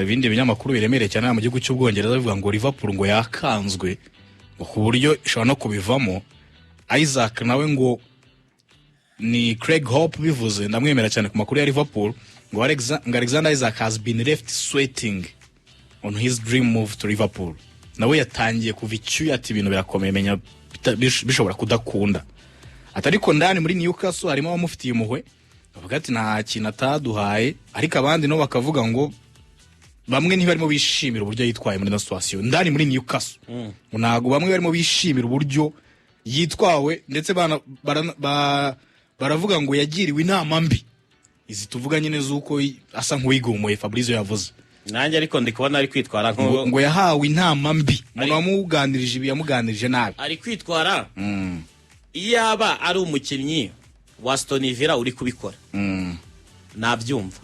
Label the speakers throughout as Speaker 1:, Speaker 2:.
Speaker 1: Ibindi binyamakuru biremereye cyane hano mu gihugu cy'Ubwongereza bivuga ngo Liverpool ngo yakanzwe, ngo ku buryo ishobora no kubivamo. Isak nawe ngo ni Craig Hope bivuze, ndamwemera cyane ku makuru ya Liverpool, ngo Alexander Isak has been left sweating on his dream move to Liverpool. Nawe yatangiye kuva icyuya, ati ibintu birakomeye, menya bishobora kudakunda. Ati ariko ndani muri Newcastle harimo abamufitiye impuhwe, bavuga ati nta kintu ataduhaye, ariko abandi nabo bakavuga ngo bamwe ntibarimo bishimira uburyo yitwaye muri ino situation ndani muri Newcastle. Ngo ntabwo bamwe barimo bishimira uburyo yitwawe, ndetse baravuga ngo yagiriwe inama mbi, izi tuvuga nyine z'uko asa nk'uwigumuye, Fabrizio yavuze.
Speaker 2: Nanjye ariko ndi kubona ari kwitwara
Speaker 1: ngo,
Speaker 2: nko
Speaker 1: ngo yahawe inama mbi, umuntu wamuganirije ibi yamuganirije nabi.
Speaker 2: Ari kwitwara, iyaba ari umukinnyi wa Aston Villa uri kubikora nabyumva.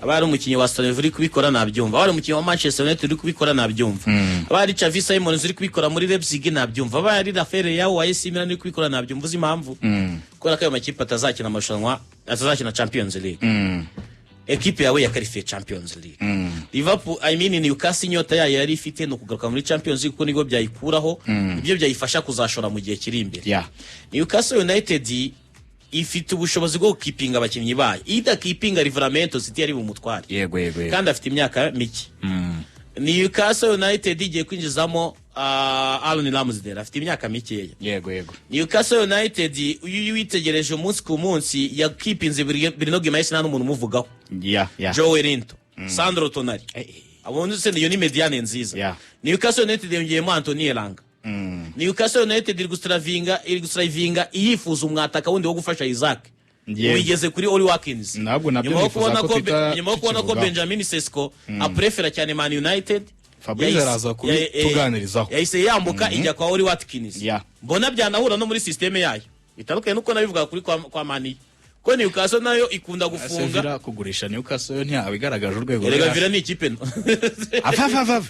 Speaker 2: Aba ari umukinnyi wa Aston Villa uri kubikora nabyumva, aba ari umukinnyi wa Manchester United uri kubikora nabyumva, aba ari Xavi Simons uri kubikora muri Leipzig nabyumva, aba ari Rafael Leao wa AC Milan uri kubikora nabyumva. Uzi impamvu? Kubera ko ayo makipe atazakina amarushanwa, atazakina Champions League. Ekipe yawe yakarifiye Champions League. Liverpool, I mean Newcastle, inyota yayo yari ifite ni ukugaruka muri Champions League, kuko nibwo byayikuraho ibyo byayifasha kuzashora mu gihe kiri imbere. Newcastle United ifite ubushobozi bwo gukipinga abakinnyi bayo. Iyo idakipinga Livramento, City yari bumutware.
Speaker 1: yego yego yego
Speaker 2: Kandi afite imyaka mike. Newcastle United igiye kwinjizamo Aaron Ramsdale, afite imyaka mikeya.
Speaker 1: yego yego
Speaker 2: Newcastle United, iyo witegereje umunsi ku munsi, yakipinze Bruno Guimaraes, nta n'umuntu umuvugaho. Joelinton, Sandro Tonali, abo se niyo ni médiane nziza. Newcastle United yongeyemo Anthony Elanga. Newcastle United iri gusitaravinga iyifuza umwataka wundi wo gufasha Isak. Wigeze kuri Oli Watkins.
Speaker 1: Ntabwo nabyo
Speaker 2: Nyuma yo
Speaker 1: nifuza
Speaker 2: kubona
Speaker 1: ko
Speaker 2: ko
Speaker 1: tuhita
Speaker 2: nyuma yo kubona ko
Speaker 1: tukivugaho.
Speaker 2: Benjamin Sesko aprefera cyane Man United,
Speaker 1: Fabrice araza kubituganirizaho.
Speaker 2: Yahise yambuka ijya kwa Oli Watkins. Mbona byanahura no muri système yayo, bitandukanye nuko nabivuga kuri kwa Man U, ko Newcastle nayo ikunda gufunga.
Speaker 1: Villa kugurisha Newcastle yo ntiyabigaragaje urwego
Speaker 2: Erega
Speaker 1: ruri
Speaker 2: Villa ni ikipe nto.
Speaker 1: Ava ava ava,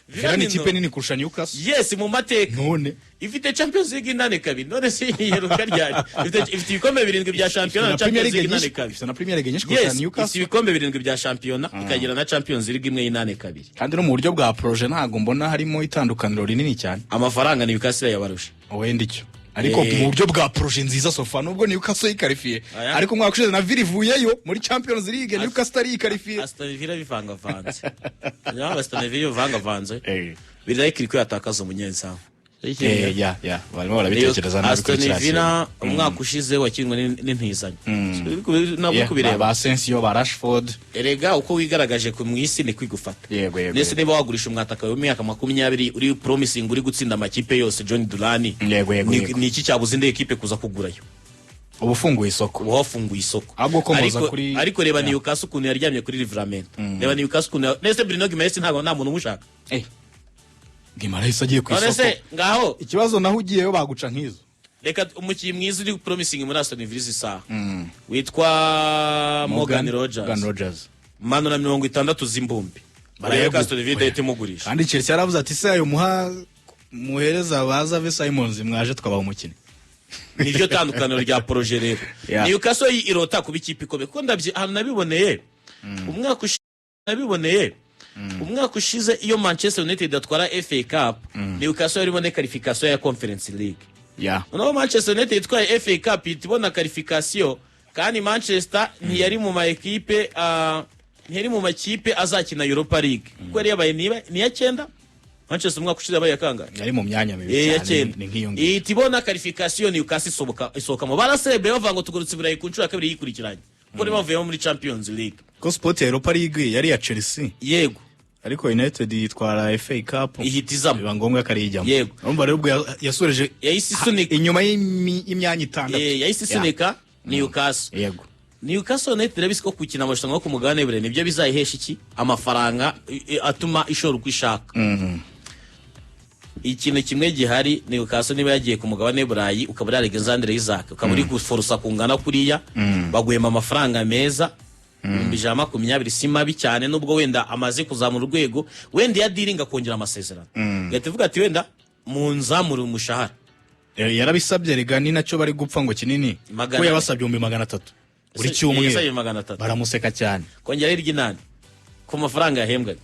Speaker 1: Villa ni
Speaker 2: ni
Speaker 1: ikipe
Speaker 2: nto.
Speaker 1: nini kurusha Newcastle.
Speaker 2: Yes, mu mateka.
Speaker 1: None
Speaker 2: Ifite Champions League inane kabiri. None se iheruka ryari? Ifite ibikombe birindwi bya shampiyona na
Speaker 1: na Premier
Speaker 2: Champions
Speaker 1: League
Speaker 2: League inane
Speaker 1: nyinshi
Speaker 2: kabiri.
Speaker 1: Ifite na Premier League nyinshi kurusha
Speaker 2: Yes, ifite
Speaker 1: Newcastle.
Speaker 2: ibikombe birindwi bya shampiyona, ikagira na Champions League imwe y'inane kabiri.
Speaker 1: Kandi no mu buryo bwa projet ntabwo mbona harimo itandukaniro rinini cyane.
Speaker 2: Amafaranga Newcastle yabarusha.
Speaker 1: Wenda icyo, ariko mu buryo bwa projet nziza so far, nubwo Newcastle yikarifiye,
Speaker 2: Aya.
Speaker 1: ariko umwaka ushize na Villa ivuyeyo muri Champions League, Newcastle ari yikarifiye.
Speaker 2: Aston Villa bivangavanze. Niyo Aston Villa bivangavanze, birayikiri ko yatakaza umunyezamu.
Speaker 1: Ya, barimo barabitekereza nabi kuri
Speaker 2: Aston
Speaker 1: kiriya
Speaker 2: Villa
Speaker 1: kintu.
Speaker 2: umwaka ushize wakinwe n'intizanyo, ntabwo kubireba.
Speaker 1: Ba Asensio, ba Rashford.
Speaker 2: Erega uko wigaragaje ku mu isi ni kwigufata.
Speaker 1: Yego, yego,
Speaker 2: Ndetse
Speaker 1: yego.
Speaker 2: niba wagurisha umwataka w'imyaka 20 uri promising, uri gutsinda amakipe yose, John Duran,
Speaker 1: Yego, yego, yego.
Speaker 2: ni iki cyabuza indi ekipe kuza kugurayo?
Speaker 1: Uba ufunguye isoko.
Speaker 2: Uba wafunguye isoko.
Speaker 1: Ahubwo komoza
Speaker 2: Ariko, ariko reba Newcastle ukuntu yaryamye kuri Livramento. Reba Newcastle ukuntu nese Bruno Guimaraes ntabwo nta muntu umushaka.
Speaker 1: Guimaraes agiye ku
Speaker 2: None
Speaker 1: isoko.
Speaker 2: se ngaho
Speaker 1: Ikibazo naho ugiyeyo baguca nk'izo.
Speaker 2: Reka umukinnyi mwiza uri promising muri Aston Villa izi saha witwa Morgan Rogers.
Speaker 1: Morgan Rogers.
Speaker 2: Manura 60 z'imbumbi, barebe ko Aston Villa idahita imugurisha.
Speaker 1: Kandi Chelsea yaravuze ati se ayo muha muhereza baza ve Simons, mwaje tukabaha umukinnyi.
Speaker 2: Niryo tandukaniro rya projet rero. Newcastle irota kuba ikipe ikomeye, kuko ndabye ahantu nabiboneye umwaka ushize, nabiboneye umwaka ushize, iyo Manchester United atwara FA Cup, Newcastle yari ibone qualification ya Conference League. Noneho Manchester United itwaye FA Cup ihita ibona qualification, kandi Manchester ntiyari mu ma ekipe, ntiyari mu makipe azakina Europa League, kuko yari yabaye niba ni iya cyenda. Manchester umwaka ushize yabaye kangahe?
Speaker 1: Yari mu myanya mibi
Speaker 2: Ya
Speaker 1: cyane.
Speaker 2: cyenda.
Speaker 1: Ni nk'iyo ngiyo.
Speaker 2: Ihita ibona qualification, Newcastle isohokamo, baraserebeye bavuga ngo tugurutse i Burayi ku nshuro ya kabiri yikurikiranye, kuko niba bavuyemo muri Champions League.
Speaker 1: Ko spot ya Europa League yari iya Chelsea, ariko United yitwara FA Cup,
Speaker 2: Ihita izamo.
Speaker 1: biba ngombwa ko ariyijyamo. Urumva rero ubwo yasoreje
Speaker 2: Yahise isunika.
Speaker 1: inyuma y'imyanya itandatu.
Speaker 2: Yahise isunika Newcastle. Newcastle United irabizi ko gukina amarushanwa yo ku mugabane w'Iburayi nibyo bizayihesha iki? Amafaranga atuma ishora uko ishaka. Ikintu kimwe gihari, Newcastle niba yagiye ku mugabane w'Iburayi, ukaba uri Alexander Isak, ukaba uri guforosa kungana kuriya, baguhemba amafaranga meza, 120,000 si mabi cyane, nubwo wenda amaze kuzamura urwego, wenda iyo adiringa akongera amasezerano, gahita ivuga ati wenda munzamure umushahara.
Speaker 1: Yarabisabye rega, ni nacyo bari gupfa ngo kinini,
Speaker 2: Magana
Speaker 1: ko
Speaker 2: ane.
Speaker 1: yabasabye 300,000 buri
Speaker 2: Yasabye
Speaker 1: cyumweru.
Speaker 2: 300.
Speaker 1: Baramuseka cyane.
Speaker 2: Kongera hirya inani ku Ku mafaranga yahembwaga.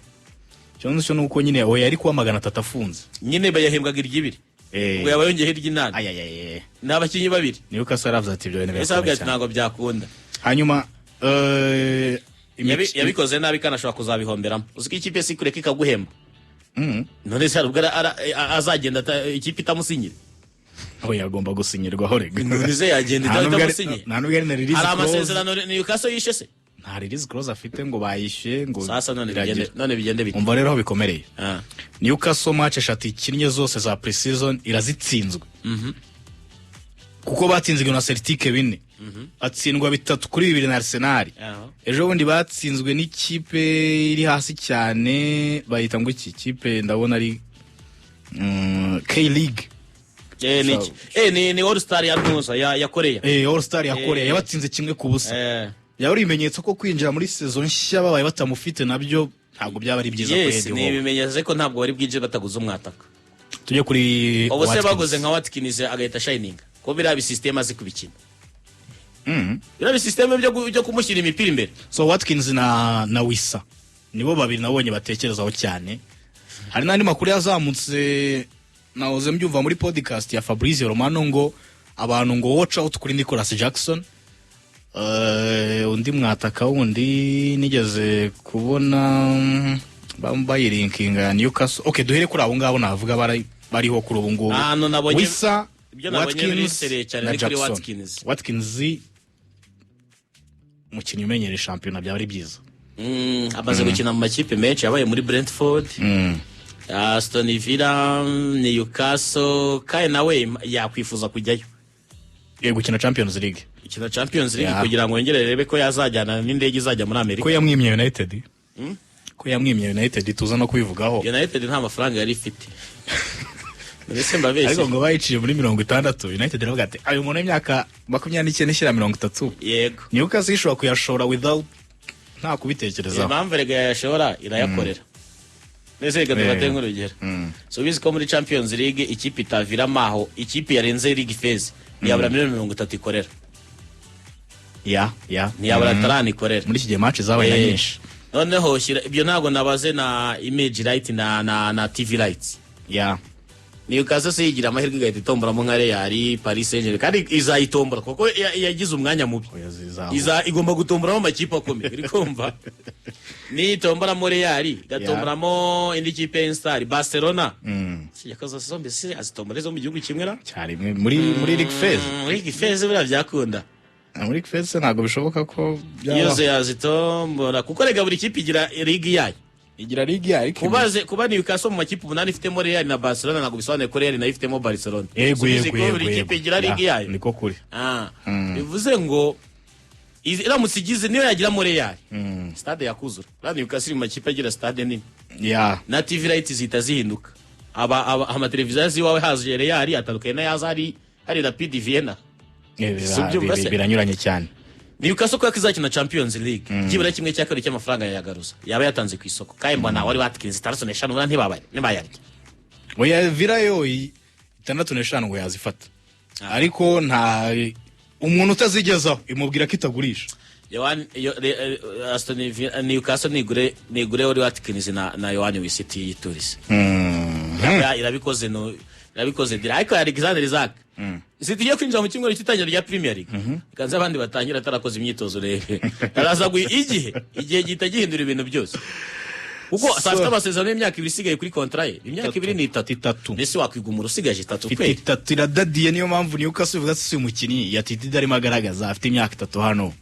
Speaker 1: Ikibazo cyo ni uko nyine, oya, yari kuba 300 afunze.
Speaker 2: Nyine bayahembwaga iry'ibiri. Ubwo yaba yongeyeho iry'inani.
Speaker 1: Ayayaya.
Speaker 2: Ni abakinnyi babiri.
Speaker 1: Newcastle yaravuze ati ibyo bintu
Speaker 2: Ese avuga
Speaker 1: birakomeye
Speaker 2: ati
Speaker 1: cyane.
Speaker 2: Ntabwo byakunda.
Speaker 1: Hanyuma
Speaker 2: Yabikoze nabi kandi ashobora kuzabihomberamo. Uzi ko ikipe si kureka ikaguhemba? None se hari ubwo azagenda ikipe itamusinyira?
Speaker 1: Oya, agomba gusinyirwaho rega.
Speaker 2: None se yagenda
Speaker 1: Nta nubwo ari-
Speaker 2: itamusinyiye?
Speaker 1: Nta nubwo ari na release
Speaker 2: Hari
Speaker 1: clause.
Speaker 2: amasezerano Newcastle yishe se?
Speaker 1: Nta release clause afite ngo bayishyuye ngo
Speaker 2: Sasa none
Speaker 1: biragira.
Speaker 2: bigende, none bigende bite?
Speaker 1: Umva rero aho bikomereye. Newcastle match eshatu ikinnye zose za pre-season irazitsinzwe, kuko batsinzwe na Celtic 4, batsindwa 3-2 na Arsenal. Ejo bundi batsinzwe n'ikipe iri hasi cyane, bayita ngo iki kipe, ndabona ari K League.
Speaker 2: Ni iki? Ni All Star ya Ntuza ya Korea.
Speaker 1: All Star ya Korea yabatsinze 1-0. Yaba ari ibimenyetso ko kwinjira muri saison nshya babaye batamufite nabyo ntabwo byaba ari byiza kuri
Speaker 2: Yes,
Speaker 1: Eddie
Speaker 2: ni
Speaker 1: Howe.
Speaker 2: ibimenyetso ko ntabwo bari bwinjire bataguze umwataka.
Speaker 1: Tujye kuri
Speaker 2: Ubu se
Speaker 1: Watkins.
Speaker 2: baguze nka Watkins agahita shininga, ko biriya bisisiteme azi kubikina, biriya bisisiteme byo kumushyira imipira imbere.
Speaker 1: So Watkins na Wissa nibo babiri nabonye batekerezaho cyane. Hari n'andi makuru yazamutse, nahoze mbyumva muri podcast ya Fabrizio Romano, ngo abantu ngo watch out kuri Nicolas Jackson. Undi mwataka wundi nigeze kubona bayilinkinga ya Newcastle. Okay, duhere kuri abo ngabo navuga bariho kuri ubu ngubu.
Speaker 2: Ahantu nabonye-
Speaker 1: Wissa,
Speaker 2: ibyo nabonye
Speaker 1: Watkins
Speaker 2: biri sérieux cyane
Speaker 1: na
Speaker 2: ni kuri
Speaker 1: Jackson.
Speaker 2: Watkins.
Speaker 1: Watkins, umukinnyi umenyereye shampiyona, byaba ari byiza.
Speaker 2: Amaze gukina mu makipe menshi, yabaye muri Brentford, Aston Villa, Newcastle, kandi nawe yakwifuza kujyayo.
Speaker 1: Yego, gukina Champions League.
Speaker 2: Gukina Champions League kugira ngo yongere arebe ko yazajyana n'indege izajya muri Amerika.
Speaker 1: Ko yamwimye United, ko yamwimye United, tuza no kubivugaho.
Speaker 2: United nta mafaranga yari ifite mbese, mbabeshye?
Speaker 1: Ariko ngo bayiciye muri 60, United iravuga ati ayo umuntu w'imyaka 29 ishyira 30. Newcastle ishobora kuyashora without nta kubitekerezaho.
Speaker 2: Impamvu erega yayashora, irayakorera nese. Reka dufate nk'urugero, so ubizi ko muri Champions League ikipe itaviramo aho, ikipe yarenze league phase ntiyabura miliyoni 30 ikorera.
Speaker 1: Ya.
Speaker 2: Ntiyabura 30 ikorera.
Speaker 1: Muri iki gihe match zabaye na nyinshi.
Speaker 2: Noneho shyira ibyo, ntabwo nabaze na image right na TV rights. Newcastle se yigira amahirwe igahita itomboramo nka Real, Paris Saint-Germain, kandi izayitombora kuko yagize umwanya mubi.
Speaker 1: Oya, zizahuka.
Speaker 2: Iza igomba gutomboramo amakipe akomeye, uri kumva? Nitomboramo Real, igatomboramo indi kipe y'Instar, Barcelona, yakoze zombi se azitombora izo mu gihugu kimwe ra?
Speaker 1: Cyari imwe muri league phase.
Speaker 2: Muri league phase buriya byakunda.
Speaker 1: Muri league phase ntabwo bishoboka ko
Speaker 2: Iyo
Speaker 1: byaba.
Speaker 2: Yazitombora, kuko rega buri kipe igira league yayo.
Speaker 1: Igira league yayo, ariko
Speaker 2: Kubaze kuba Newcastle mu makipe umunani ifitemo Real na Barcelona, ntabwo bisobanuye ko Real nayo ifitemo Barcelona.
Speaker 1: Yego.
Speaker 2: So ubizi
Speaker 1: Yego.
Speaker 2: ko
Speaker 1: Yego.
Speaker 2: buri kipe igira
Speaker 1: Ya,
Speaker 2: league yayo.
Speaker 1: Niko kuri.
Speaker 2: Bivuze ngo iramutse igize, niyo yagiramo Real, stade yakuzura. Uriya Newcastle iri mu makipe agira stade nini. Na TV rights zihita zihinduka. Aba amateleviziyo azi iwawe haje Real atandukanye n'ayaza hari Rapid Vienna. Si ubyumva se?
Speaker 1: Biranyuranye cyane.
Speaker 2: Newcastle kubera ko izakina Champions League, byibura kimwe cya kabiri cy'amafaranga yayagaruza yaba yatanze ku isoko, kandi mbona wari Watkins 65 buriya ntibabaye ntibayarya.
Speaker 1: Oya, Villa yo 65 ngo yazifata, ariko nta umuntu utazigezaho imubwira ko itagurisha.
Speaker 2: Yohani Aston Villa, Newcastle nigure Oli Watkins na Yoane Wissa yiturize. Irabikoze no irabikoze dira, ariko Alexander Isak, City igiye kwinjira mu cyumweru cy'itangira rya Premier League, ikanze abandi batangira atarakoze imyitozo, rebe araza igihe gihita gihindura ibintu byose, kuko afite amasezerano y'imyaka 2 isigaye kuri contrat ye, imyaka 2 ni 3.
Speaker 1: 3.
Speaker 2: Mbese wakwigumura usigaje 3
Speaker 1: Afite
Speaker 2: kweli?
Speaker 1: 3 iradadiye, niyo mpamvu Newcastle ivuga ati si umukinnyi yatitide arimo agaragaza, afite imyaka 3 hano.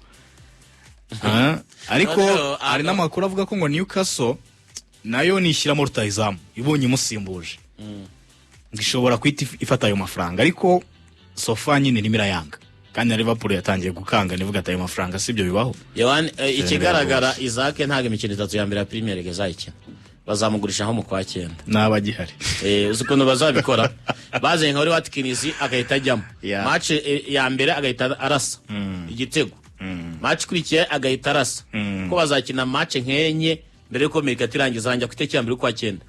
Speaker 1: Ariko
Speaker 2: Noneho,
Speaker 1: hari n'amakuru avuga ko ngo Newcastle nayo nishyiramo rutahizamu ibonye imusimbuje ngo ishobora guhita ifata ayo mafaranga, ariko so far nyine irimo irayanga, kandi na Liverpool yatangiye gukanga nivuga ati ayo mafaranga sibyo bibaho.
Speaker 2: Yohani, ikigaragara Isak ntabwo imikino 3 ya mbere ya Premier League azayikina, bazamugurisha nko mu kwa cyenda.
Speaker 1: Naba agihari.
Speaker 2: Uzi ukuntu bazabikora? Bazanye nka Oli Watkins agahita ajyamo match ya mbere, agahita arasa igitego, match ikurikiye agahita arasa, ko bazakina match nk'enye mbere yuko mercato irangiza, rangira ku itariki ya mbere y'ukwa cyenda.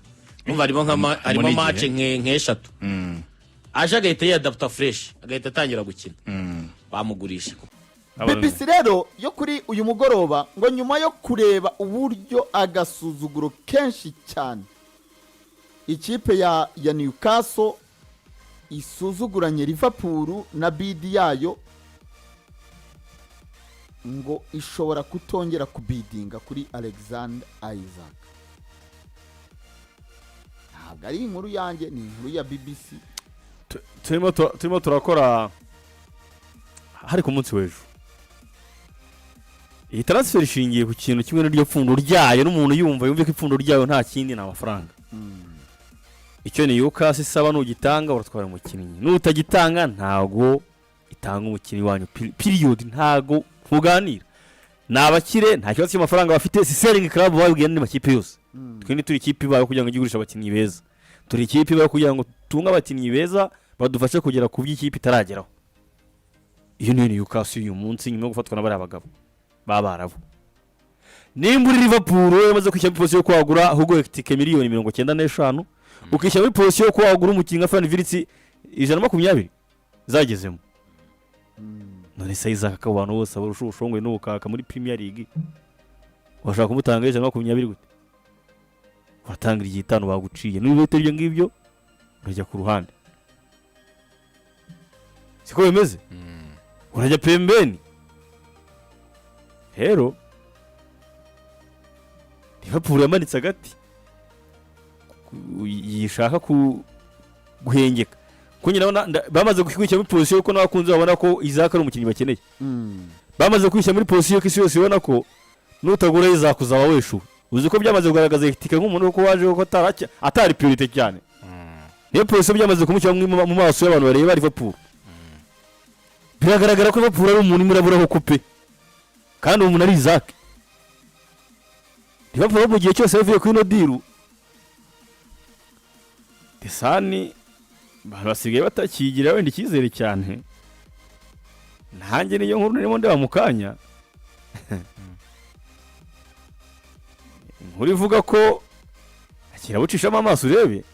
Speaker 2: Numva harimo harimo
Speaker 1: n'igihe.
Speaker 2: match nk'eshatu, aje agahita yiyadaputa fresh, agahita atangira gukina, bamugurisha.
Speaker 3: BBC rero yo kuri uyu mugoroba ngo nyuma yo kureba uburyo agasuzuguro kenshi cyane ikipe ya Newcastle isuzuguranye Liverpool na bid yayo, ngo ishobora kutongera kubidinga kuri Alexander Isak. Ntabwo ari inkuru yanjye, ni inkuru ya BBC.
Speaker 4: Turimo turakora hari ku munsi w'ejo. Iyi transfer ishingiye ku kintu kimwe n'iryo pfundo ryayo, n'umuntu yumva yumve ko ipfundo ryayo nta kindi, ni amafaranga. Icyo ni Newcastle isaba, nugitanga uratwara umukinnyi, nutagitanga ntago itanga umukinnyi wanyu. Period, ntago muganira. Ni abakire, nta kibazo cy'amafaranga bafite. Si selling club, babibwiye n'andi makipe yose. Twe ntituri ikipe ibayeho kugira ngo ijye igurisha abakinnyi beza, turi ikipe ibayeho kugira ngo tunge abakinnyi beza badufashe kugera ku byo ikipe itarageraho. Iyo niyo Newcastle uyu munsi, nyuma yo gufatwa na bariya bagabo b'Abarabu. Nimba uri Liverpool yamaze kwishyira muri position yo kwagura Hugo Ekitike 95 miliyoni, ukishyira muri position yo kwagura umukinnyi nka Florian Wirtz 120 zagezemo, none se Isak, abo bantu bose abarusha ubushongwe n'ubukaka muri Premier League, washaka kumutanga 120 gute? Uratanga iry'itanu baguciye. Niba bitari ibyo ngibyo, urajya ku ruhande, siko bimeze? Urajya pembeni. Rero Liverpool yamanitse agati, yishaka guhengeka kuko nyine ndabona bamaze kwishyira muri position yuko n'abakunzi babona ko Isak ari umukinnyi bakeneye. Bamaze kwishyira muri position ko isi yose ibona ko nutagura Isak uzaba weshuwe. Uzi ko byamaze kugaragaza Ekitike nk'umuntu ko waje ko atari priorité cyane. Niyo position byamaze kumushyira mu maso y'abantu bareba Liverpool. Biragaragara ko Liverpool ari umuntu imuraburaho kupe, kandi uwo muntu ari Isak. Liverpool mu gihe cyose yavuye kuri ino deal, The Sun, abantu basigaye batakigira wenda icyizere cyane. Nanjye niyo nkuru narimo ndeba mu kanya, inkuru ivuga ko kirabucishamo amaso urebe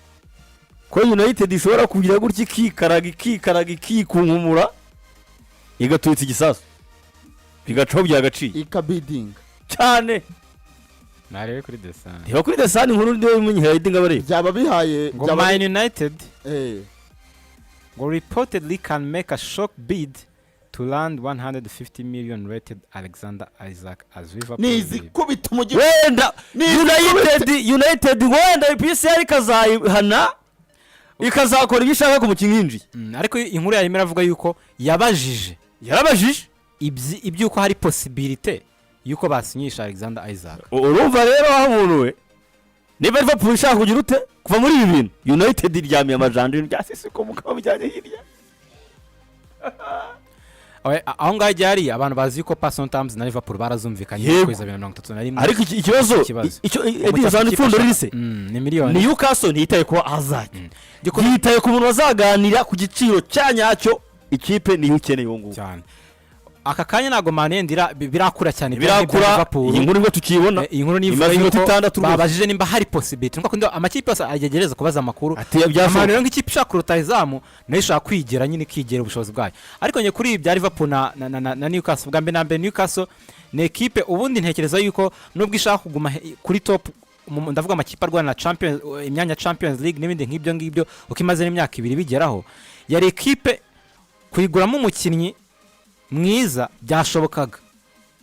Speaker 4: ko United ishobora kugira gutya ikikaraga, ikikaraga, ikikunkumura, igaturitsa igisasu bigacaho byagaciye.
Speaker 3: Ikabidinga.
Speaker 4: Cyane.
Speaker 5: Narebe kuri The Sun.
Speaker 4: Reba kuri The Sun, inkuru ndiyo imunyihera ngo abareba.
Speaker 3: Byaba bihaye
Speaker 5: Ngo
Speaker 3: byaba
Speaker 5: Man United ngo reportedly can make a shock bid to land 150 million rated Alexander Isak as Liverpool
Speaker 3: ni izikubita umujyi.
Speaker 4: Wenda
Speaker 3: Ni
Speaker 4: United wenda PSR ikazayihana, ikazakora ibyo ishaka ku mukinnyi yinjiye.
Speaker 5: Ariko inkuru yarimo iravuga yuko yabajije.
Speaker 4: Yarabajije.
Speaker 5: Iby'uko hari possibilité yuko basinyisha Alexander Isak.
Speaker 4: Urumva rero aho umuntu we, niba Liverpool ishaka kugira ute kuva muri ibi bintu, United iryamiye amajanja, ibintu bya Sisiko mukaba bijyanye hirya.
Speaker 5: Aho ngaho igihe hari abantu bazi yuko personal terms na Liverpool barazumvikanye
Speaker 4: Yego.
Speaker 5: kwezi 2031.
Speaker 4: Ariko ikibazo
Speaker 5: Ikibazo.
Speaker 4: icyo Eddy Zan ipfundo riri
Speaker 5: Ni miliyoni.
Speaker 4: Newcastle ntiyitaye kuba azajya, yitaye ku muntu bazaganira ku giciro cya nyacyo. Ikipe niyo ukeneye uwo nguwo.
Speaker 5: Cyane. Aka kanya ntabwo Man yendira birakura cyane ibya
Speaker 4: Birakura.
Speaker 5: Liverpool.
Speaker 4: Iyi nkuru nibwo tukiyibona.
Speaker 5: Iyi nkuru ni ivuga
Speaker 4: Imaze iminota
Speaker 5: yuko
Speaker 4: 6 rwose.
Speaker 5: babajije nimba hari possibility, nuko kundi amakipe yose agerageza kubaza amakuru.
Speaker 4: Ati byashoboka.
Speaker 5: Amano rero nk'ikipe ishaka rutahizamu nayo ishaka kwigira nyine, ikigera ubushobozi bwayo. Ariko njye kuri ibi bya Liverpool na Newcastle, bwa mbere na mbere Newcastle ni ekipe ubundi ntekereza yuko nubwo ishaka kuguma kuri top, ndavuga amakipe arwana na Champions, imyanya ya Champions League n'ibindi nk'ibyo ngibyo, uko imaze n'imyaka 2 bigeraho, yari ekipe kuyiguramo umukinnyi mwiza byashobokaga.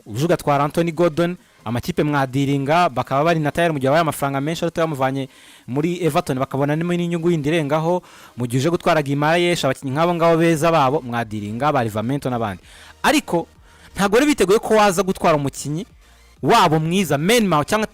Speaker 5: Uje ugatwara Anthony Gordon, amakipe mwadiringa bakaba bari na tayari mu gihe wabaye amafaranga menshi ariko yamuvanye muri Everton, bakabona n'inyungu yindi irengaho. Mu gihe uje gutwara Guimaraes, abakinnyi nk'abo ngabo beza babo mwadiringa ba Livramento n'abandi, ariko ntabwo bari biteguye ko waza gutwara umukinnyi wabo mwiza, main man cyangwa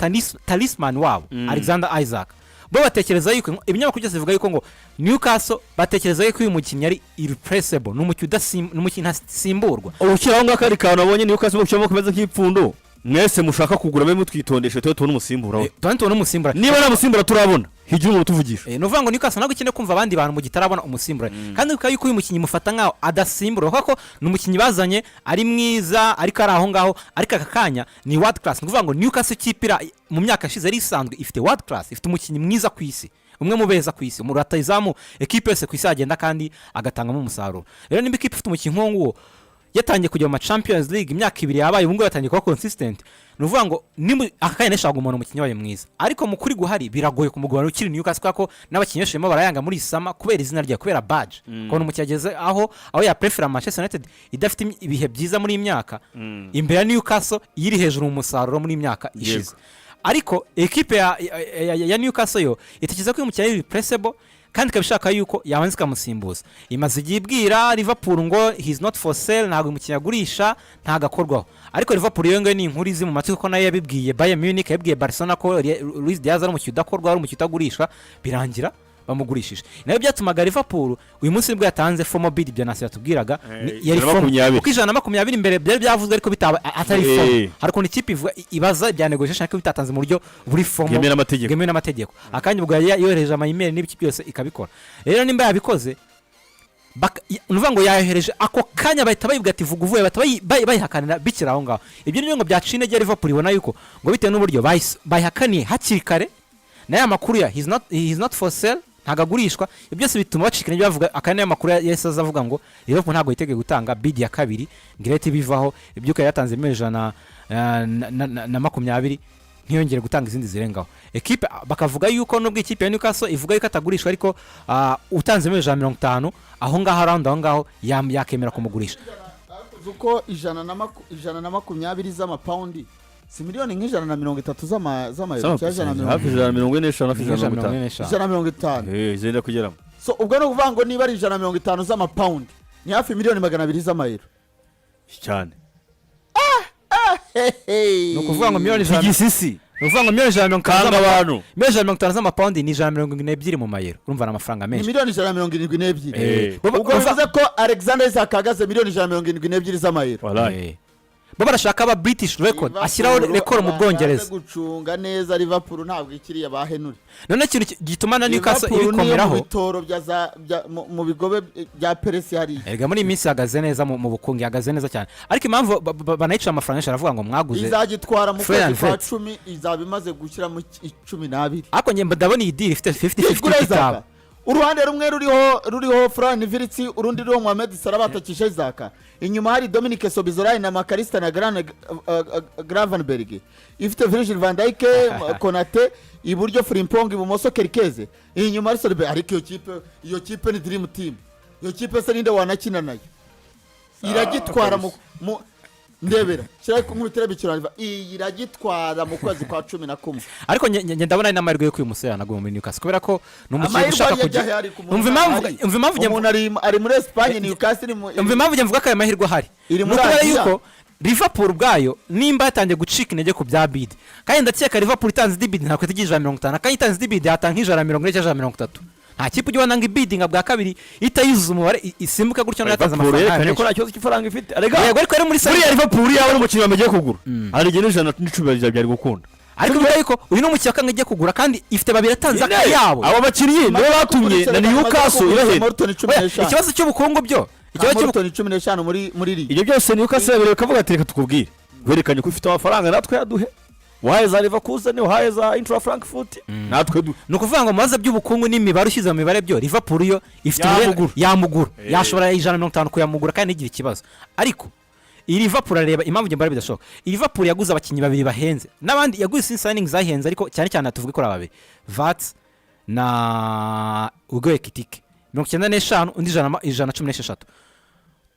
Speaker 5: talisman wabo, Alexander Isak. Bo batekereza yuko, ibinyamakuru byose bivuga yuko ngo Newcastle batekereza yuko uyu mukinnyi ari irreplaceable, ni umukinnyi ni umukinnyi ntasimburwa.
Speaker 4: Ushyiraho ngaho akandi kantu abonye Newcastle mushyiramo kameze nk'ipfundo. Mwese mushaka kugura mbe mutwitondeshe, tube tubone umusimbura we.
Speaker 5: Tubone tubone umusimbura.
Speaker 4: Niba nta musimbura turabona, higira umuntu utuvugisha.
Speaker 5: Ni ukuvuga ngo Newcastle ntabwo ikeneye kumva abandi bantu mu gihe itarabona umusimbura, kandi bikaba yuko uyu mukinnyi mufata nkaho adasimbura, kuko ni umukinnyi bazanye ari mwiza ariko ari aho ngaho, ariko aka kanya ni world class. Ni ukuvuga ngo Newcastle ikipe mu myaka yashize yari isanzwe ifite world class, ifite umukinnyi mwiza ku isi, umwe mu beza ku isi, mu rutahizamu ekipe yose ku isi yagenda kandi agatangamo umusaruro. Rero nimba ikipe ifite umukinnyi nk'uwo nguwo Yatangiye kujya mu ma Champions League imyaka 2 yabaye, ubu ngubu yatangiye kuba consistent. Ni ukuvuga ngo aka kanya nashaka umuntu, umukinnyi wabaye mwiza, ariko mu kuri guhari biragoye kumugumana ukiri Newcastle, kubera ko n'abakinnyi benshi barimo barayanga muri iyi summer kubera izina rye, kubera badge, kubona umukinnyi ageze aho yaprefera Manchester United idafite ibihe byiza muri iyi myaka imbere ya Newcastle iri hejuru mu musaruro muri iyi myaka ishize. Ariko ekipe ya Newcastle yo itekereza ko uyu mukinnyi ari replaceable, kandi ikaba ishaka yuko yabanza ikamusimbuza. Imaze igihe ibwira Liverpool ngo he's not for sale, ntabwo uyu mukinnyi agurisha, ntabwo akorwaho. Ariko Liverpool iyo ngiyo ni inkuru izi mu matwi, kuko nayo yabibwiye Bayern Munich, yabibwiye Barcelona ko Luis Diaz ari umukinnyi udakorwaho, ari umukinnyi utagurishwa, birangira bamugurishije. Nayo byatumaga Liverpool uyu munsi nibwo yatanze formal bid, ibyo Nasi yatubwiraga. Yari
Speaker 4: 120.
Speaker 5: Formal, kuko 120 imbere byari byavuzwe ariko bitaba atari formal. Hari ukuntu ikipe ivuga ibaza ibya negotiation ariko bitatanze mu buryo buri formal,
Speaker 4: bwemewe n'amategeko.
Speaker 5: Bwemewe n'amategeko. Akanya ubwo yari yohereje ama email n'ibiki byose ikabikora. Rero nimba yabikoze, ni ukuvuga ngo yayohereje ako kanya, bahita bayibwira ati vuga uvuye, bahita bayihakanira bikiri aho ngaho. Ibyo ni byo ngo byaciye intege Liverpool, ibona yuko ngo bitewe n'uburyo bayihakaniye hakiri kare na ya makuru ya he's not for sale, ntabwo agurishwa, ibyo byose bituma bacika intege. Bavuga aka niyo makuru yahise aza avuga ngo Liverpool ntabwo yiteguye gutanga bid ya kabiri ngo irahite ibivaho. Ibyuka yatanze miliyoni ijana na makumyabiri, ntiyongere gutanga izindi zirengaho. Ekipe bakavuga yuko nubwo ikipe ya Newcastle ivuga yuko atagurishwa, ariko utanze miliyoni 150 aho ngaho, around aho ngaho, yakemera kumugurisha.
Speaker 3: Uzi uko 120 z'amapawundi si miliyoni nka 130 z'amayero cyangwa ijana na mirongo
Speaker 4: Hafi 145, hafi 150.
Speaker 5: 145.
Speaker 3: 150.
Speaker 4: Zenda kugeramo.
Speaker 3: So ubwo ni ukuvuga ngo niba ari 150 z'amapawundi ni hafi miliyoni 200 z'amayero.
Speaker 4: Cyane.
Speaker 5: Ni ukuvuga ngo miliyoni ijana
Speaker 4: Igisisi.
Speaker 5: Ni ukuvuga ngo miliyoni 150
Speaker 4: kanga abantu.
Speaker 5: Miliyoni 150 z'amapawundi ni 172 mu mayero. Urumva ni amafaranga
Speaker 3: Ni
Speaker 5: menshi.
Speaker 3: miliyoni 172. Ubwo bivuze ko Alexander Isak ahagaze miliyoni 172 z'amayero.
Speaker 4: Wallahi.
Speaker 5: Bo barashaka aba British record, ashyiraho record mu Bwongereza.
Speaker 3: Baze gucunga neza, Liverpool ntabwo ikiriya ba Henry.
Speaker 5: None ikintu gituma na Newcastle
Speaker 3: Liverpool niyo mu
Speaker 5: ibikomeraho
Speaker 3: bitoro bya za mu bigobe bya Peresi hariya.
Speaker 5: Erega muri iyi minsi ihagaze neza mu bukungu, ihagaze neza cyane. Ariko impamvu banayica amafaranga menshi, aravuga ngo mwaguze
Speaker 3: Izagitwara mu
Speaker 5: Florian
Speaker 3: kwezi kwa
Speaker 5: Wirtz.
Speaker 3: 10, izaba imaze gushyiramo 12.
Speaker 5: Ariko njye ndabona iyi deal ifite 50-50
Speaker 3: Igura
Speaker 5: itaba.
Speaker 3: Isaac. Uruhande rumwe ruriho Florian Wirtz, urundi ruriho Mohamed Salah batakisha Isaac. Inyuma hari Dominic Szoboszlai na Mac Allister na Gravenberg. Ifite Virgil van Dijk, Konate, iburyo Frimpong, ibumoso Kerkez. Inyuma Alisson Becker. Ariko iyo kipe ni dream team. Iyo kipe se ninde wanakina nayo? Iragitwara mu ndebera shyira nkubitira bikira, iyi iragitwara mu kwezi kwa 11.
Speaker 5: Ariko njye ndabona ari n'amahirwe yo uyu musore yanaguma muri Newcastle, kubera ko ni umukinnyi
Speaker 3: Amahirwe
Speaker 5: ushaka
Speaker 3: ajya
Speaker 5: kujya
Speaker 3: ajya ari ku muntu
Speaker 5: Umva impamvu
Speaker 3: ahari.
Speaker 5: Umva impamvu njye
Speaker 3: Umuntu ari muri Espagne, Newcastle iri mu
Speaker 5: Umva impamvu njye mvuga ko ayo mahirwe ahari.
Speaker 3: Iri
Speaker 5: Ni
Speaker 3: muri
Speaker 5: ukubera
Speaker 3: Aziya.
Speaker 5: yuko Liverpool ubwayo nimba yatangiye gucika intege ku bya bid, kandi ndakeka Liverpool itanze indi bid ntabwo itagira 150, kandi itanze indi bid yatanga nka 140 cyangwa 130. Nta kipe ujya ubona ngo ibidinga bwa kabiri itayuzuza umubare isimbuka gutyo nayo yatanze
Speaker 4: Liverpool
Speaker 5: amafaranga
Speaker 4: yerekanye ko
Speaker 5: menshi.
Speaker 4: nta kibazo cy'ifaranga ifite arega.
Speaker 5: Yego, ariko yari muri
Speaker 4: Buriya Liverpool yaba ari umukinnyi bamagiye kugura, hari igihe n'110 byari gukunda.
Speaker 5: Ariko bivuga yuko uyu ni umukinnyi wakanga igiye kugura, kandi ifite babiri atanze akayabo.
Speaker 4: Abo bakinnyi nibo batumye na Newcastle irahenda.
Speaker 3: Morton cumi
Speaker 5: Oya,
Speaker 3: n'eshanu.
Speaker 5: ikibazo cy'ubukungu byo, ikibazo cy'ubukungu
Speaker 3: Morton 15 muri ligue.
Speaker 4: Ibyo byose Newcastle yabereye kavuga ati reka tukubwire, werekanye ko ufite amafaranga, natwe yaduhe. Uhaye za Leverkusen, uhaye za Eintracht Frankfurt, natwe duhe.
Speaker 5: Ni ukuvuga ngo mu bibazo by'ubukungu n'imibare, ushyize mu mibare byo, Liverpool yo ifite
Speaker 4: Yamugura.
Speaker 5: Yamugura, yashobora 150 kuyamugura kandi ntigire ikibazo. Ariko iyi Liverpool, areba impamvu njye mbara bidashoboka, iyi Liverpool yaguze abakinnyi babiri bahenze n'abandi yaguze izindi signing zahenze, ariko cyane cyane tuvuge ko ari babiri, Wirtz na Hugo Ekitike, 95, undi 116.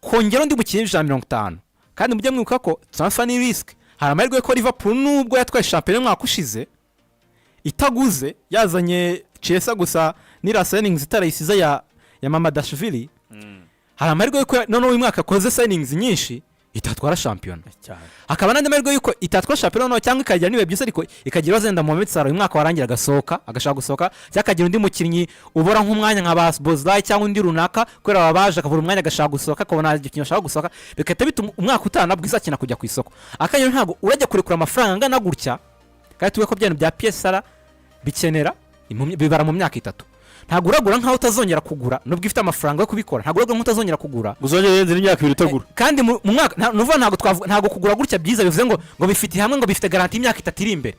Speaker 5: Kongera undi mukinnyi 150, kandi mujye mwibuka ko transfer ni risk. Hari amahirwe ko Liverpool, nubwo yatwaye shampiyona umwaka ushize itaguze, yazanye Chiesa gusa n'iriya signings itarayisize ya Mamardashvili, hari amahirwe yuko noneho uyu mwaka akoze signings nyinshi itatwara shampiyona.
Speaker 4: Cyane.
Speaker 5: Hakaba n'andi mahirwe yuko itatwara shampiyona noneho, cyangwa ikagira n'ibihe byiza ariko ikagira ibibazo, wenda Mohamed Salah uyu mwaka warangira agasohoka, agashaka gusohoka, cyangwa akagira undi mukinnyi ubora nk'umwanya nka ba Szoboszlai cyangwa undi runaka, kubera baba baje akabura umwanya agashaka gusohoka, akabona ikintu ashaka gusohoka, bigahita bituma umwaka utaha nabwo izakina kujya ku isoko. Akanya ntabwo urajya kurekura amafaranga angana gutya, kandi tuvuge ko bya bintu bya PSR bikenera bibara mu myaka 3. Ntabwo uragura nkaho utazongera kugura, nubwo ifite amafaranga yo kubikora. Ntabwo uragura nk'utazongera kugura.
Speaker 4: Uzongera urenze n'imyaka 2 utagura.
Speaker 5: Kandi mu mwaka nuvuga ntabwo twavuga, ntabwo kugura gutya byiza bivuze ngo bifite hamwe, ngo bifite garantie y'imyaka 3 iri imbere.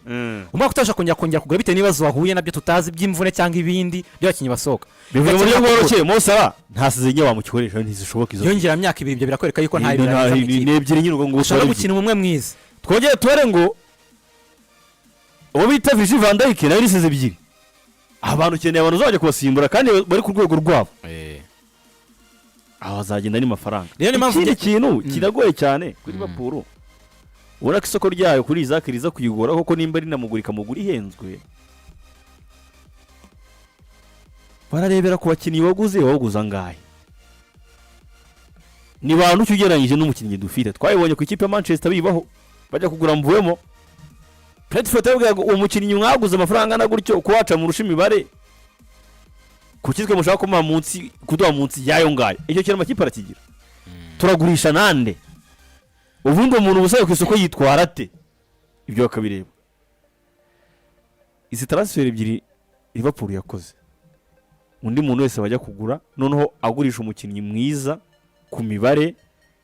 Speaker 5: Umwaka utashobora kongera kugura bitewe n'ibibazo wahuye nabyo tutazi, by'imvune cyangwa ibindi by'abakinnyi basohoka.
Speaker 4: Bivuye mu buryo
Speaker 5: Gakenera kugura.
Speaker 4: bworoshye, Mo Salah nta saison wamukoresha, ntizishoboka izo.
Speaker 5: Yongera myaka 2, ibyo birakwereka yuko nta
Speaker 4: Ni-
Speaker 5: ibiri
Speaker 4: ni
Speaker 5: mu ikipe.
Speaker 4: Ni ebyiri nyine ubwo ngubu.
Speaker 5: Ushobora
Speaker 4: tuba
Speaker 5: gukina umwe mwiza.
Speaker 4: Twongere tubare ngo uwo bita Virgil van Dijk nawe ni saison 2. Abantu ukeneye abantu uzajya kubasimbura kandi bari ku rwego rwabo, aho bazagenda n'amafaranga.
Speaker 5: Rero niyo mpamvu
Speaker 4: Ikindi kintu kiragoye cyane kuri Liverpool, ubona ko isoko ryayo kuri Isak riza kuyigora kuko nimba rinamugura ikamugura ihenzwe. Bararebera ku bakinnyi waguze, waguze angahe, ni bantu ki ugereranyije n'umukinnyi dufite. Twabibonye ku ikipe ya Manchester bibaho, bajya kugura Mbeumo, Brentford yababwiraga ngo uwo mukinnyi mwaguze amafaranga angana gutyo, uko waca murusha imibare, kuki twe mushaka kumuha munsi, kuduha munsi y'ayo ngayo? Icyo kintu amakipe arakigira. Turagurisha nande? Ubundi umuntu ubusabe ku isoko yitwara ate? Ibyo bakabireba. Izi transfer ebyiri Liverpool yakoze, undi muntu wese bajya kugura noneho agurisha umukinnyi mwiza ku mibare,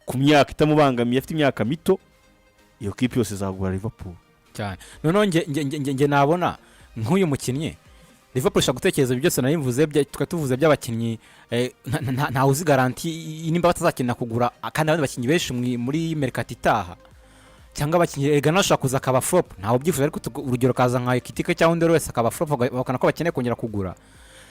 Speaker 4: ku myaka itamubangamiye, afite imyaka mito, iyo kipe yose izagura Liverpool.
Speaker 5: Cyane. Noneho nge nabona nk'uyu mukinnyi, Liverpool ishobora gutekereza ibyo byose nari mvuze, twari tuvuze by'abakinnyi, ntawe uzi garantie nimba batazakina kugura kandi abandi bakinnyi benshi muri mercato itaha, cyangwa abakinnyi erega nawe ashobora kuza akaba flop, ntawe ubyifuza, ariko urugero kaza nka Ekitike cyangwa undi wese akaba flop, bakabona ko bakeneye kongera kugura.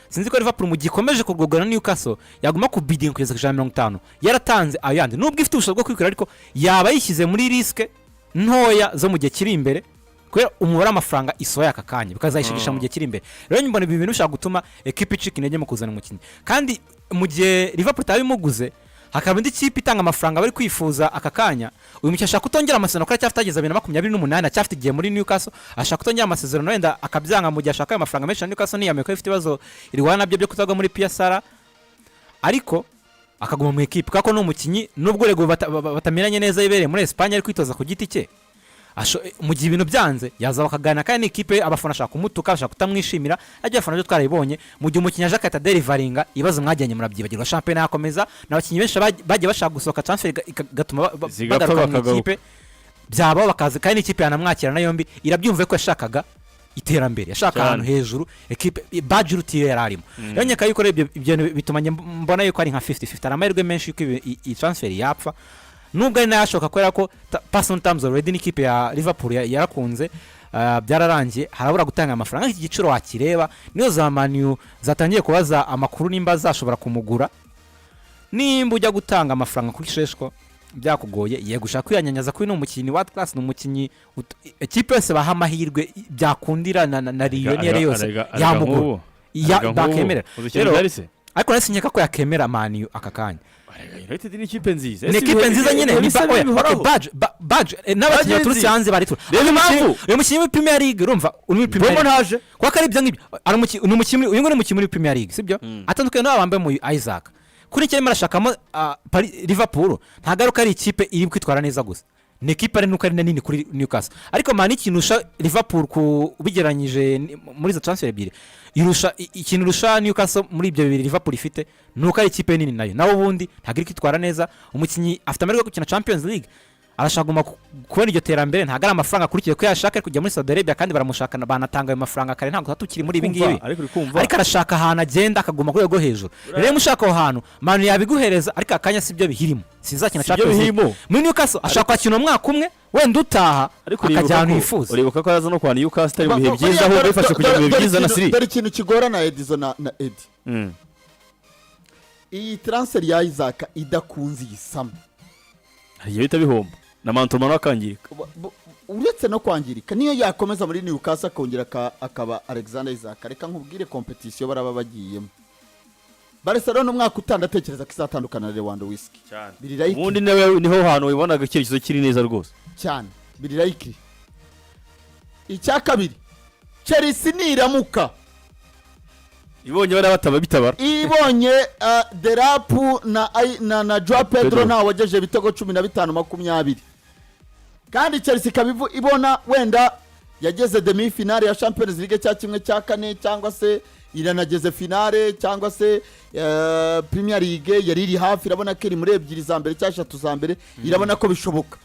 Speaker 5: Sinzi ko Liverpool mu gihe ikomeje kugurwa na Newcastle yaguma ku bidding kugeza ku 150 yaratanze ayo yandi, nubwo ifite ubushobozi bwo kwikora, ariko yaba yishyize muri risque ntoya zo mu gihe kiri imbere kubera umubare w'amafaranga isohoye aka kanya, bikazayishigisha mu gihe kiri imbere. Rero mbona ibi bintu bishobora gutuma ekipa icika intege mu kuzana umukinnyi, kandi mu gihe Liverpool itaba imuguze, hakaba indi kipe itanga amafaranga bari kwifuza aka kanya. Uyu mukinnyi ashaka kutongera amasezerano kuko aracyafite, ageza 2028, aracyafite igihe muri Newcastle. Ashaka kutongera amasezerano wenda akabyanga mu gihe ashaka ayo mafaranga menshi na Newcastle ntiyamenye ko ifite ibibazo irwana nabyo byo kutagwa muri PSR, ariko akaguma mu ikipe kuko ni umukinnyi, nubwo rego batamenyanye neza, yibereye muri Espagne ari kwitoza ku giti cye. Mu gihe ibintu byanze yaza bakaganira, kandi n'ikipe abafana ashaka kumutuka, ashaka kutamwishimira, ariko abafana byo twarabibonye, mu gihe umukinnyi aje agahita deliveringa, ibibazo mwajyanye murabyibagirwa, shampiyona yakomeza. N'abakinnyi benshi bagiye bashaka gusohoka, transfer igatuma
Speaker 4: Zigapfa,
Speaker 5: bagaruka mu
Speaker 4: bakagaruka.
Speaker 5: ikipe byabaho bakaza, kandi n'ikipe yanamwakira na yombi, irabyumva ko yashakaga iterambere, yashaka ahantu hejuru, ekipe baji iruta iyo yari arimo. Rero nkeka yuko rero ibyo bintu bituma njye mbona yuko ari nka 50-50, hari amahirwe menshi yuko iyi transfer yapfa, nubwo ari nayo ashoboka kubera ko personal terms already n'ikipe ya Liverpool yarakunze, byararangiye, harabura gutanga amafaranga. Iki giciro wakireba, niyo za Man U zatangiye kubaza amakuru nimba zashobora kumugura. Nimba ujya gutanga amafaranga kuri Sesko byakugoye, yego ushaka kwiyanyanyaza kuri ni umukinnyi wa class, ni umukinnyi ekipe yose baha amahirwe byakundira na Rio niyo ari yose yamugura, bakemerera. Rero, ariko nasi nkeka ko yakemera Man U aka kanya.
Speaker 4: United ni ikipe nziza.
Speaker 5: Ni ekipe nziza nyine, ni oya, okay, badge n'abakinnyi
Speaker 4: Badge
Speaker 5: baturutse
Speaker 4: nziza.
Speaker 5: hanze bari
Speaker 4: Reba impamvu.
Speaker 5: Uyu mukinnyi muri Premier League, urumva uri muri Premier
Speaker 4: Bomo
Speaker 5: League
Speaker 4: ntaje.
Speaker 5: kuko ari ibyo ngibyo, ari umukinnyi, ni umukinnyi, uyu nguyu ni umukinnyi muri Premier League, sibyo? Atandukanye n'aba bambaye mu Isak. Kuri icyo arimo arashakamo, Liverpool ntabwo ari uko ari ikipe iri kwitwara neza gusa, ni ekipe ari nuko ari na nini kuri Newcastle, ariko Man ikintu irusha Liverpool ku ubigereranyije muri izo transfer ebyiri, irusha ikintu irusha Newcastle muri ibyo bibiri Liverpool ifite ni uko ari ikipe nini nayo. Nawe ubundi ntabwo iri kwitwara neza. Umukinnyi afite amahirwe yo gukina Champions League, arashaka kuguma kubona iryo terambere. Ntabwo ari amafaranga akurikiye ko yashaka ari kujya muri Saudi Arabia, kandi baramushaka banatanga ayo mafaranga kare, ntabwo tuba tukiri muri ibi ngibi.
Speaker 4: Ariko uri kumva.
Speaker 5: Ariko arashaka ahantu agenda akaguma ku rwego rwo hejuru. Rero iyo mushaka aho hantu, Man yabiguhereza, ariko akanya si byo bihirimo, sizakina
Speaker 4: Si byo
Speaker 5: Champions League.
Speaker 4: bihirimo.
Speaker 5: Muri Newcastle ashaka kwakina umwaka umwe, wenda utaha
Speaker 4: ariko
Speaker 5: akajya
Speaker 4: uribuka
Speaker 5: ahantu
Speaker 4: ko
Speaker 5: yifuza.
Speaker 4: Uribuka ko yaza no kwa Newcastle ari mu bihe byiza, ahubwo bifashe kujya mu bihe byiza na Siri.
Speaker 3: Dore ikintu kigorana Edizo na Edi: iyi transfer ya Isak idakunze iyi summer,
Speaker 4: Hari igihe bihita bihomba na mantomano akangirika.
Speaker 3: Uretse no kwangirika, niyo yakomeza muri Newcastle akongera akaba Alexander Isak, reka nkubwire compétition baraba bagiyemo. Barcelona umwaka utaha ndatekereza ko izatandukana na Lewandowski, biri likely.
Speaker 4: Ubundi nawe niho hantu wibonaga icyerekezo kiri neza rwose.
Speaker 3: Cyane, biri likely. Icya kabiri, Chelsea niramuka
Speaker 4: ibonye bariya bataba bitabara,
Speaker 3: ibonye Delap na Joao Pedro,
Speaker 4: Pedro.
Speaker 3: ntawe wagejeje ibitego 15, 20, kandi Chelsea ikaba ibona wenda yageze demi finale ya Champions League cya kimwe cya kane cyangwa se Iranageze finale cyangwa se Premier League yari iri hafi, irabona ko iri muri ebyiri za mbere cyangwa eshatu za mbere, irabona ko bishoboka,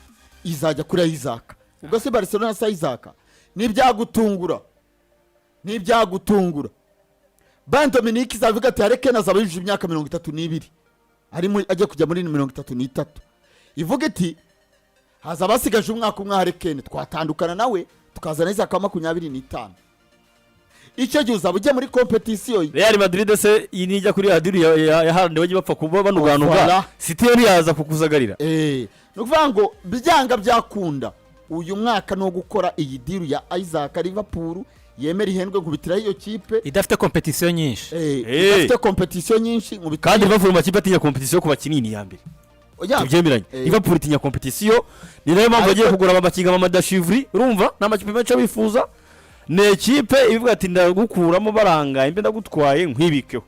Speaker 3: izajya kuri Isak. Ubwo se Barcelona sa Isak ntibyagutungura, ntibyagutungura. Bayern Dominique izavuga ati Harry Kane azaba yujuje imyaka 32, arimo ajya kujya muri 33, ivuga iti hazaba hasigaje umwaka umwe Harry Kane, twatandukana nawe tukazana Isak wa 25. Icyo gihe uzaba ujya muri compétition.
Speaker 4: Real Madrid se iyi nijya kuri deal ya Haaland, bajya bapfa kuba banuganuga.
Speaker 3: Voilà.
Speaker 4: City yo ntiyaza kukuzagarira.
Speaker 3: Ni ukuvuga ngo byanga byakunda uyu mwaka ni uwo gukora iyi deal ya Isak. Liverpool yemera ihendwe, nkubitiraho iyo kipe
Speaker 5: idafite compétition nyinshi.
Speaker 3: Idafite compétition nyinshi, nkubitiraho.
Speaker 4: Kandi Liverpool mu makipe atinya compétition ku bakinnyi ni iya mbere.
Speaker 3: Oya,
Speaker 4: Tubyemeranye. Liverpool itinya compétition, ni nayo mpamvu bagiye kugura abakinnyi Mamardashvili. Urumva ni amakipe menshi abifuza. Ni ekipe ivuga ati ndagukuramo barangaye, mbe ndagutwaye nkwibikeho.